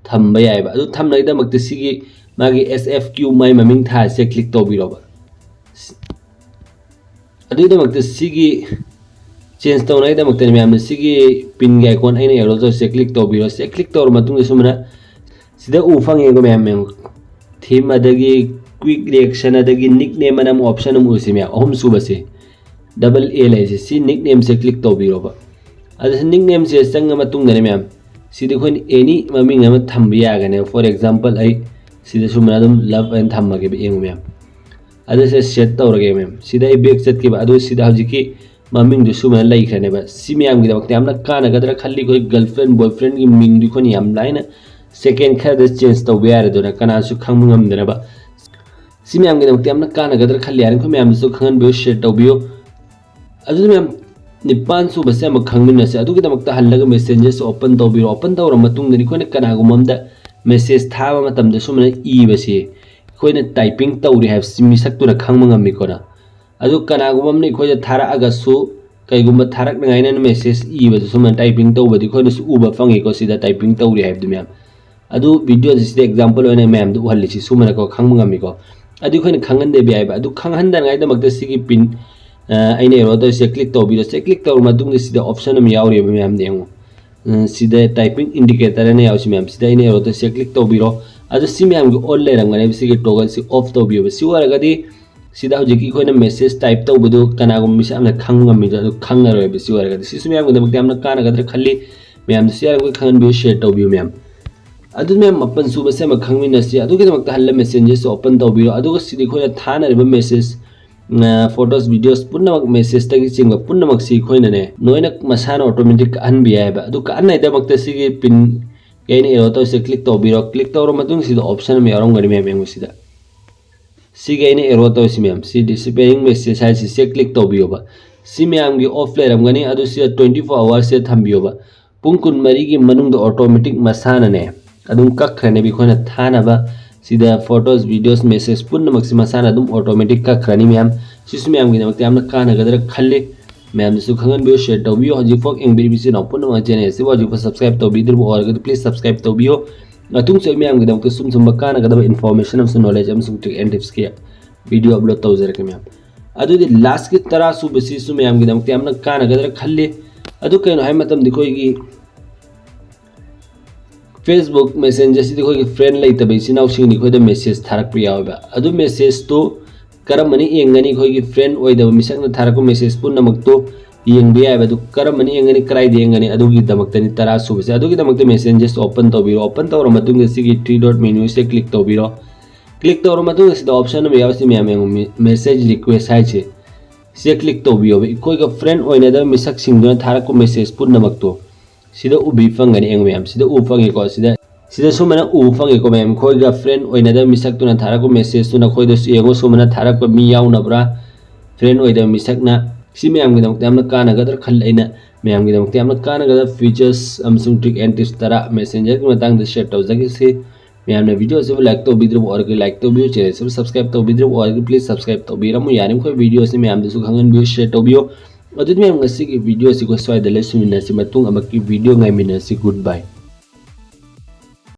ꯊꯝꯕ ꯌꯥꯏꯑꯕ꯫ ꯑꯗꯨ ꯊꯝꯅꯕꯒꯤꯗꯃꯛꯇ ꯁꯤꯒꯤ ꯃꯥꯒꯤ ꯑꯦꯁ ꯑꯦꯐ ꯀ꯭ꯌꯨ ꯃꯥꯏ ꯃꯃꯤꯡ ꯊꯥꯁꯦ ꯀ꯭ꯂꯤꯛ ꯇꯧꯕꯤꯔꯣꯕ꯫ ꯑꯗꯨꯒꯤꯗꯃꯛꯇ ꯁꯤꯒꯤ ꯆꯦꯟꯖ ꯇꯧꯅꯉꯥꯏꯗꯃꯛꯇꯅꯤ ꯃꯌꯥꯝꯅ ꯁꯤꯒꯤ ꯄꯤꯟꯒꯤ ꯑꯥꯏꯀꯣꯟ ꯑꯩꯅ ꯑꯦꯔꯣ ꯇꯧꯔꯤꯁꯦ ꯀ꯭ꯂꯤꯛ ꯇꯧꯕꯤꯔꯣ꯫ ꯁꯦ ꯀ꯭ꯂꯤꯛ ꯇꯧꯔ ꯃꯇꯨꯡꯗ ꯁꯨꯃꯥꯏꯅ ꯁꯤꯗ ꯎ ꯐꯪꯉꯦꯀꯣ ꯃꯌꯥꯝ, ꯃꯌꯥꯝ꯫ ꯊꯤꯝ ꯑꯗꯒꯤ ꯀ꯭ꯋꯤꯛ ꯔꯤꯌꯦꯛꯁꯟ ꯑꯗꯒꯤ ꯅꯤꯛ ꯅꯦꯝ ꯑꯅ ꯑꯃꯨꯛ ꯑꯣꯞꯁꯟ ꯑꯃ ꯎꯔꯁꯤ ꯃꯌꯥꯝ, ꯑꯍꯨꯝ ꯁꯨꯕꯁꯦ, ꯗꯕꯜ ꯑꯦ ꯂꯩꯔꯤꯁꯦ, ꯁꯤ ꯅꯤꯛ ꯅꯦꯝꯁꯦ ꯀ꯭ꯂꯤꯛ ꯇꯧꯕꯤꯔꯣꯕ꯫ ꯑꯗꯨ ꯁꯤ ꯅꯤꯛ ꯅꯦꯝꯁꯦ ꯆꯪꯉ ꯃꯇꯨꯡꯗꯅꯦ ꯃꯌꯥꯝ, ꯁꯤꯗꯤ ꯑꯩꯈꯣꯏꯅ ꯑꯦꯅꯤ ꯃꯃꯤꯡ ꯑꯃ ꯊꯝꯕ ꯌꯥꯒꯅꯦꯕ꯫ For example ꯑꯩ ꯁꯤꯗ ꯁꯨꯃꯥꯏꯅ ꯑꯗꯨꯝ ꯂꯞ ꯍꯥꯏꯅ ꯊꯝꯃꯒꯦꯕ, ꯌꯦꯡꯉꯨ ꯃꯌꯥꯝ꯫ ꯑꯗꯨ ꯁꯦ ꯁꯦꯠ ꯇꯧꯔꯒꯦ ꯃꯌꯥꯝ꯫ ꯁꯤꯗ ꯑꯩ ꯕꯦꯛ ꯆꯠꯈꯤꯕ, ꯑꯗꯨ ꯁꯤꯗ ꯍꯧꯖꯤꯛꯀꯤ ꯃꯃꯤꯡꯗꯨ ꯁꯨꯃꯥꯏꯅ ꯂꯩꯈ꯭ꯔꯅꯦꯕ꯫ ꯁꯤ ꯃꯌꯥꯝꯒꯤꯗꯃꯛꯇ ꯌꯥꯝꯅ ꯀꯥꯟꯅꯒꯗ꯭ꯔꯥ ꯈꯜꯂꯤ꯫ ꯑꯩꯈꯣꯏ ꯒꯔꯜꯐ꯭ꯔꯦꯟ, ꯕꯣꯏꯐ꯭ꯔꯦꯟꯒꯤ ꯃꯤꯡꯗꯨ ꯑꯩꯈꯣꯏꯅ ꯌꯥꯝ ꯂꯥꯏꯅ ꯁꯦꯀꯦꯟ ꯈꯔꯗ ꯆꯦꯟꯖ ꯇꯧꯕ ꯌꯥꯔꯦ, ꯑꯗꯨꯅ ꯀꯅꯥꯁꯨ ꯈꯪꯕ ꯉꯝꯗꯅꯕ꯫ ꯁꯤ ꯃꯌꯥꯝꯒꯤꯗꯃꯛꯇ ꯌꯥꯝꯅ ꯀꯥꯟꯅꯒꯗ꯭ꯔꯥ ꯈꯜꯂꯤ꯫ ꯌꯥꯔꯤꯈꯣꯏ ꯃꯌꯥꯝꯗꯁꯨ ꯈꯪꯍꯟꯕꯤꯌꯨ, ꯁꯤꯌꯔ ꯇꯧꯕꯤꯌꯨ꯫ ꯑꯗꯨꯅ ꯃꯌꯥꯝ, ꯅꯤꯄꯥꯟ ꯁꯨꯕꯁꯦ ꯑꯃꯨꯛ ꯈꯪꯃꯤꯟꯅꯁꯦ꯫ ꯑꯗꯨꯒꯤꯗꯃꯛꯇ ꯍꯜꯂꯒ ꯃꯦꯁꯦꯟꯖꯔꯁꯦ ꯑꯣꯄꯟ ꯇꯧꯕꯤꯔꯣ꯫ ꯑꯣꯄꯟ ꯇꯧꯔ ꯃꯇꯨꯡꯗ ꯑꯩꯈꯣꯏꯅ ꯀꯅꯥꯒꯨꯝꯕ ꯑꯃꯗ ꯃꯦꯁꯦꯖ ꯊꯥꯕ ꯃꯇꯝꯗ ꯁꯨꯃꯥꯏꯅ ꯏꯕꯁꯤ ꯑꯩꯈꯣꯏꯅ ꯇꯥꯏꯄꯤꯡ ꯇꯧꯔꯤ ꯍꯥꯏꯕꯁꯤ ꯃꯤꯁꯛꯇꯨꯅ ꯈꯪꯕ ꯉꯝꯃꯤꯀꯣꯅ꯫ ꯑꯗꯨ ꯀꯅꯥꯒꯨꯝꯕ ꯑꯃꯅ ꯑꯩꯈꯣꯏꯗ ꯊꯥꯔꯛꯑꯒꯁꯨ, ꯀꯩꯒꯨꯝꯕ ꯊꯥꯔꯛꯅꯉꯥꯏꯅ ꯃꯦꯁꯦꯖ ꯏꯕꯗꯨ ꯁꯨꯃꯥꯏꯅ ꯇꯥꯏꯄꯤꯡ ꯇꯧꯕꯗꯤ ꯑꯩꯈꯣꯏꯅꯁꯨ ꯎꯕ ꯐꯪꯉꯤꯀꯣ, ꯁꯤꯗ ꯇꯥꯏꯄꯤꯡ ꯇꯧꯔꯤ ꯍꯥꯏꯕꯗꯨ ꯃꯌꯥꯝ꯫ ꯑꯗꯨ ꯚꯤꯗꯤꯑꯣꯁꯤ ꯁꯤꯗ ꯑꯦꯛꯖꯥꯝꯄꯜ ꯑꯣꯏꯅ ꯃꯌꯥꯝꯗ ꯎꯍꯜꯂꯤꯁꯤ ꯁꯨꯃꯥꯏꯅꯀꯣ, ꯈꯪꯕ ꯉꯝꯃꯤꯀꯣ꯫ ꯑꯗꯨ ꯑꯩꯈꯣꯏꯅ ꯈꯪꯍꯟꯗꯕ ꯌꯥꯏꯕ꯫ ꯑꯗꯨ ꯈꯪꯍꯟꯗꯅꯉꯥꯏꯗꯃꯛꯇ ꯁꯤꯒꯤ ꯄꯤꯟ, ꯑ, ꯑꯩꯅ ꯑꯦꯔꯣ ꯇꯧꯔꯤꯁꯦ ꯀ꯭ꯂꯤꯛ ꯇꯧꯕꯤꯔꯣ꯫ ꯁꯦ ꯀ꯭ꯂꯤꯛ ꯇꯧꯔ ꯃꯇꯨꯡꯗ ꯁꯤꯗ ꯑꯣꯞꯁꯟ ꯑꯃ ꯌꯥꯎꯔꯤꯕ ꯃꯌꯥꯝꯗ ꯌꯦꯡꯉꯨ꯫ ꯑ, ꯁꯤꯗ ꯇꯥꯏꯄꯤꯡ ꯏꯟꯗꯤꯀꯦꯇꯔ ꯑꯅ ꯌꯥꯎꯔꯤꯁꯤ ꯃꯌꯥꯝ, ꯁꯤꯗ ꯑꯩꯅ ꯑꯦꯔꯣ ꯇꯧꯔꯤꯁꯦ ꯀ꯭ꯂꯤꯛ ꯇꯧꯕꯤꯔꯣ꯫ ꯑꯗꯨ ꯁꯤ ꯃꯌꯥꯝꯒꯤ ꯑꯣꯟ ꯂꯩꯔꯝꯒꯅꯦꯕ, ꯁꯤꯒꯤ ꯇꯣꯒꯜꯁꯤ ꯑꯣꯐ ꯇꯧꯕꯤꯌꯣꯕ꯫ ꯁꯤ ꯑꯣꯏꯔꯒꯗꯤ ꯁꯤꯗ ꯍꯧꯖꯤꯛꯀꯤ ꯑꯩꯈꯣꯏꯅ ꯃꯦꯁꯦꯖ ꯇꯥꯏꯞ ꯇꯧꯕꯗꯨ ꯀꯅꯥꯒꯨꯝꯕ ꯃꯤꯁꯛ ꯑꯃꯅ ꯈꯪ ꯉꯝꯃꯤꯗꯣ ꯑꯗꯨ ꯈꯪꯉꯔꯣꯏꯕ꯫ ꯁꯤ ꯑꯣꯏꯔꯒꯗꯤ ꯁꯤꯁꯨ ꯃꯌꯥꯝꯒꯤꯗꯃꯛꯇ ꯌꯥꯝꯅ ꯀꯥꯟꯅꯒꯗ꯭ꯔꯥ ꯈꯜꯂꯤ꯫ ꯃꯌꯥꯝꯗꯁꯨ ꯌꯥꯔꯤꯕꯃꯈꯩ ꯈꯪꯍꯟꯕꯤꯌꯨ, ꯁꯤꯌꯔ ꯇꯧꯕꯤꯌꯨ ꯃꯌꯥꯝ꯫ ꯑꯗꯨ ꯃꯌꯥꯝ, ꯃꯥꯄꯟ ꯁꯨꯕꯁꯦ ꯑꯃ ꯈꯪꯃꯤꯟꯅꯁꯤ꯫ ꯑꯗꯨꯒꯤꯗꯃꯛꯇ ꯍꯜꯂ ꯃꯦꯁꯦꯟꯖꯔꯁꯦ ꯑꯣꯄꯟ ꯇꯧꯕꯤꯔꯣ꯫ ꯑꯗꯨꯒ ꯁꯤꯗꯤ ꯑꯩꯈꯣꯏꯅ ꯊꯥꯅꯔꯤꯕ ꯃꯦꯁꯦꯖ, ꯐꯣꯇꯣꯁ, ꯚꯤꯗꯤꯑꯣꯁ ꯄꯨꯝꯅꯃꯛ, ꯃꯦꯁꯦꯖꯇꯒꯤ ꯆꯤꯡꯕ ꯄꯨꯝꯅꯃꯛꯁꯤ ꯑꯩꯈꯣꯏꯅꯅꯦ ꯂꯣꯏꯅ ꯃꯁꯥꯅ ꯑꯣꯇꯣꯃꯦꯇꯤꯛ ꯀꯛꯍꯟꯕ ꯌꯥꯏꯑꯕ꯫ ꯑꯗꯨ ꯀꯛꯍꯟꯅꯉꯥꯏꯗꯃꯛꯇ ꯁꯤꯒꯤ ꯄꯤꯟ ꯑꯩꯅ ꯑꯦꯔꯣ ꯇꯧꯔꯤꯁꯦ ꯀ꯭ꯂꯤꯛ ꯇꯧꯕꯤꯔꯣ꯫ ꯀ꯭ꯂꯤꯛ ꯇꯧꯔ ꯃꯇꯨꯡ ꯁꯤꯗ ꯑꯣꯞꯁꯟ ꯑꯃ ꯌꯥꯎꯔꯝꯒꯅꯤ ꯃꯌꯥꯝ, ꯌꯦꯡꯉꯨ ꯁꯤꯗ꯫ ꯁꯤꯒꯤ ꯑꯩꯅ ꯑꯦꯔꯣ ꯇꯧꯔꯤꯁꯤ ꯃꯌꯥꯝ, ꯁꯤ ꯗꯤꯁꯑꯦꯄꯤꯌꯔꯤꯡ ꯃꯦꯁꯦꯖ ꯍꯥꯏꯁꯤ ꯁꯦ ꯀ꯭ꯂꯤꯛ ꯇꯧꯕꯤꯌꯣꯕ꯫ ꯁꯤ ꯃꯌꯥꯝꯒꯤ ꯑꯣꯐ ꯂꯩꯔꯝꯒꯅꯤ, ꯑꯗꯨ ꯁꯤꯗ ꯇ꯭ꯋꯦꯟꯇꯤ ꯐꯣꯔ ꯑꯋꯥꯔꯁꯁꯤꯗ ꯊꯝꯕꯤꯌꯣꯕ꯫ ꯄꯨꯡ ꯀꯨꯟꯃꯔꯤꯒꯤ ꯃꯅꯨꯡꯗ ꯑꯣꯇꯣꯃꯦꯇꯤꯛ ꯃꯁꯥꯅꯅꯦ ꯑꯗꯨꯝ ꯀꯛꯈ꯭ꯔꯅꯦꯕ꯫ ꯑꯩꯈꯣꯏꯅ ꯊꯥꯅꯕ ꯁꯤꯗ ꯐꯣꯇꯣꯁ, ꯚꯤꯗꯤꯑꯣꯁ, ꯃꯦꯁꯦꯖ ꯄꯨꯝꯅꯃꯛꯁꯤ ꯃꯁꯥꯅ ꯑꯗꯨꯝ ꯑꯣꯇꯣꯃꯦꯇꯤꯛ ꯀꯛꯈ꯭ꯔꯅꯤ ꯃꯌꯥꯝ꯫ ꯁꯤꯁꯨ ꯃꯌꯥꯝꯒꯤꯗꯃꯛꯇ ꯌꯥꯝꯅ ꯀꯥꯟꯅꯒꯗ꯭ꯔꯥ ꯈꯜꯂꯤ꯫ ꯃꯌꯥꯝꯗꯁꯨ ꯈꯪꯍꯟꯕꯤꯌꯨ, ꯁꯤꯌꯔ ꯇꯧꯕꯤꯌꯨ꯫ ꯍꯧꯖꯤꯛꯐꯥꯎ ꯌꯦꯡꯕꯤꯔꯤꯕ ꯏꯆꯤꯜ ꯏꯅꯥꯎ ꯄꯨꯝꯅꯃꯛ ꯆꯦꯅꯦꯜ ꯑꯁꯤꯕꯨ ꯍꯧꯖꯤꯛꯐꯥꯎ ꯁꯕꯁꯀ꯭ꯔꯥꯏꯕ ꯇꯧꯕꯤꯗ꯭ꯔꯤꯕ ꯑꯣꯏꯔꯒꯗꯤ ꯄ꯭ꯂꯤꯖ ꯁꯕꯁꯀ꯭ꯔꯥꯏꯕ ꯇꯧꯕꯤꯌꯨ꯫ ꯃꯇꯨꯡꯁꯨ ꯑꯩ ꯃꯌꯥꯝꯒꯤꯗꯃꯛꯇ ꯁꯨꯝ ꯁꯨꯝꯕ ꯀꯥꯟꯅꯒꯗꯕ ꯏꯟꯐꯣꯔꯃꯦꯁꯟ ꯑꯃꯁꯨꯡ ꯅꯣꯂꯦꯖ ꯑꯃꯁꯨꯡ ꯇ꯭ꯔꯤꯛ ꯑꯦꯟ ꯇꯤꯞꯁꯀꯤ ꯚꯤꯗꯤꯑꯣ ꯑꯞꯂꯣꯗ ꯇꯧꯖꯔꯛꯀꯦ ꯃꯌꯥꯝ꯫ ꯑꯗꯨꯗꯤ ꯂꯥꯁꯀꯤ ꯇꯔꯥ ꯁꯨꯕꯁꯤꯁꯨ ꯃꯌꯥꯝꯒꯤꯗꯃꯛꯇ ꯌꯥꯝꯅ ꯀꯥꯟꯅꯒꯗ꯭ꯔꯥ ꯈꯜꯂꯤ꯫ ꯑꯗꯨ ꯀꯩꯅꯣ ꯍꯥꯏꯕ ꯃꯇꯝꯗ ꯑꯩꯈꯣꯏꯒꯤ ꯐꯦꯁꯕꯨꯛ ꯃꯦꯁꯦꯟꯖꯔꯁꯤꯗ ꯑꯩꯈꯣꯏꯒꯤ ꯐ꯭ꯔꯦꯟ ꯂꯩꯇꯕ ꯏꯆꯤꯟ ꯏꯅꯥꯎꯁꯤꯡꯅ ꯑꯩꯈꯣꯏꯗ ꯃꯦꯁꯦꯖ ꯊꯥꯔꯛꯄ ꯌꯥꯎꯋꯦꯕ꯫ ꯑꯗꯨ ꯃꯦꯁꯦꯖꯇꯨ ꯀꯔꯝꯕꯅ ꯌꯦꯡꯒꯅꯤ? ꯑꯩꯈꯣꯏꯒꯤ ꯐ꯭ꯔꯦꯟ ꯑꯣꯏꯗꯕ ꯃꯤꯁꯛꯅ ꯊꯥꯔꯛꯄ ꯃꯦꯁꯦꯖ ꯄꯨꯝꯅꯃꯛꯇꯨ ꯌꯦꯡꯕ ꯌꯥꯏꯑꯕ꯫ ꯑꯗꯨ ꯀꯔꯝꯕꯅ ꯌꯦꯡꯒꯅꯤ, ꯀꯗꯥꯏꯗ ꯌꯦꯡꯒꯅꯤ? ꯑꯗꯨꯒꯤꯗꯃꯛꯇꯅꯤ ꯇꯔꯥ ꯁꯨꯕꯁꯦ꯫ ꯑꯗꯨꯒꯤꯗꯃꯛꯇ ꯃꯦꯁꯦꯟꯖꯔꯁ ꯑꯣꯄꯟ ꯇꯧꯕꯤꯔꯣ꯫ ꯑꯣꯄꯟ ꯇꯧꯔ ꯃꯇꯨꯡꯗ ꯁꯤꯒꯤ ꯊ꯭ꯔꯤ ꯗꯣꯠ ꯃꯦꯅ꯭ꯌꯨꯁꯦ ꯀ꯭ꯂꯤꯛ ꯇꯧꯕꯤꯔꯣ꯫ ꯀ꯭ꯂꯤꯛ ꯇꯧꯔ ꯃꯇꯨꯡꯗ ꯁꯤꯗ ꯑꯣꯞꯁꯟ ꯑꯃ ꯌꯥꯎꯔꯤꯁꯤ ꯃꯌꯥꯝ ꯌꯦꯡꯉꯨ, ꯃꯦꯁꯦꯖ ꯔꯤꯀ꯭ꯋꯦꯁ ꯍꯥꯏꯁꯦ꯫ ꯁꯤꯗ ꯀ꯭ꯂꯤꯛ ꯇꯧꯕꯤꯌꯣꯕ꯫ ꯑꯩꯈꯣꯏꯒ ꯐ꯭ꯔꯦꯟ ꯑꯣꯏꯅꯗꯕ ꯃꯤꯁꯛꯁꯤꯡꯗꯨꯅ ꯊꯥꯔꯛꯄ ꯃꯦꯁꯦꯖ ꯄꯨꯝꯅꯃꯛꯇꯣ ꯁꯤꯗ ꯎꯕꯤ ꯐꯪꯒꯅꯤ꯫ ꯌꯦꯡꯉꯨ ꯃꯌꯥꯝ, ꯁꯤꯗ ꯎꯕ ꯐꯪꯉꯤꯀꯣ꯫ ꯁꯤꯗ, ꯁꯤꯗ ꯁꯨꯃꯥꯏꯅ ꯎꯕ ꯐꯪꯉꯤꯀꯣ ꯃꯌꯥꯝ, ꯑꯩꯈꯣꯏꯒ ꯐ꯭ꯔꯦꯟ ꯑꯣꯏꯅꯗꯕ ꯃꯤꯁꯛꯇꯨꯅ ꯊꯥꯔꯛꯄ ꯃꯦꯁꯦꯖꯇꯨ ꯅꯈꯣꯏꯗꯁꯨ ꯌꯦꯡꯉꯨ꯫ ꯁꯨꯃꯥꯏꯅ ꯊꯥꯔꯛꯄ ꯃꯤ ꯌꯥꯎꯅꯕ꯭ꯔꯥ? ꯐ꯭ꯔꯦꯟ ꯑꯣꯏꯗꯕ ꯃꯤꯁꯛꯅ꯫ ꯁꯤ ꯃꯌꯥꯝꯒꯤꯗꯃꯛꯇ ꯌꯥꯝꯅ ꯀꯥꯟꯅꯒꯗ꯭ꯔꯥ ꯈꯜꯂꯤ ꯑꯩꯅ꯫ ꯃꯌꯥꯝꯒꯤꯗꯃꯛꯇ ꯌꯥꯝꯅ ꯀꯥꯟꯅꯒꯗꯕ ꯐꯤꯆꯔꯁ ꯑꯃꯁꯨꯡ ꯇ꯭ꯔꯤꯛ ꯑꯦꯟ ꯇꯤꯞꯁ ꯇꯔꯥ ꯃꯦꯁꯦꯟꯖꯔꯒꯤ ꯃꯇꯥꯡꯗ ꯁꯤꯌꯔ ꯇꯧꯖꯈꯤꯁꯤ꯫ ꯃꯌꯥꯝꯅ video ꯑꯁꯤꯕꯨ like ꯇꯧꯕꯤꯗ꯭ꯔꯤꯕ ꯑꯣꯏꯔꯒꯗꯤ like ꯇꯧꯕꯤꯌꯨ, channel ꯑꯁꯤꯕꯨ subscribe ꯇꯧꯕꯤꯗ꯭ꯔꯤꯕ ꯑꯣꯏꯔꯒꯗꯤ please subscribe ꯇꯧꯕꯤꯔꯝꯃꯨ꯫ ꯌꯥꯔꯤꯃꯈꯩ video ꯑꯁꯤ ꯃꯌꯥꯝꯗꯁꯨ ꯈꯪꯍꯟꯕꯤꯌꯨ, share ꯇꯧꯕꯤꯌꯨ꯫ ꯑꯗꯨꯗꯤ ꯃꯌꯥꯝ, ꯉꯁꯤꯒꯤ video ꯑꯁꯤ ꯑꯩꯈꯣꯏ ꯁ꯭ꯋꯥꯏꯗ ꯂꯣꯏꯁꯤꯟꯃꯤꯟꯅꯁꯤ, ꯃꯇꯨꯡ ꯑꯃꯨꯛꯀꯤ video ꯉꯥꯏꯃꯤꯟꯅꯁꯤ꯫ Good bye꯫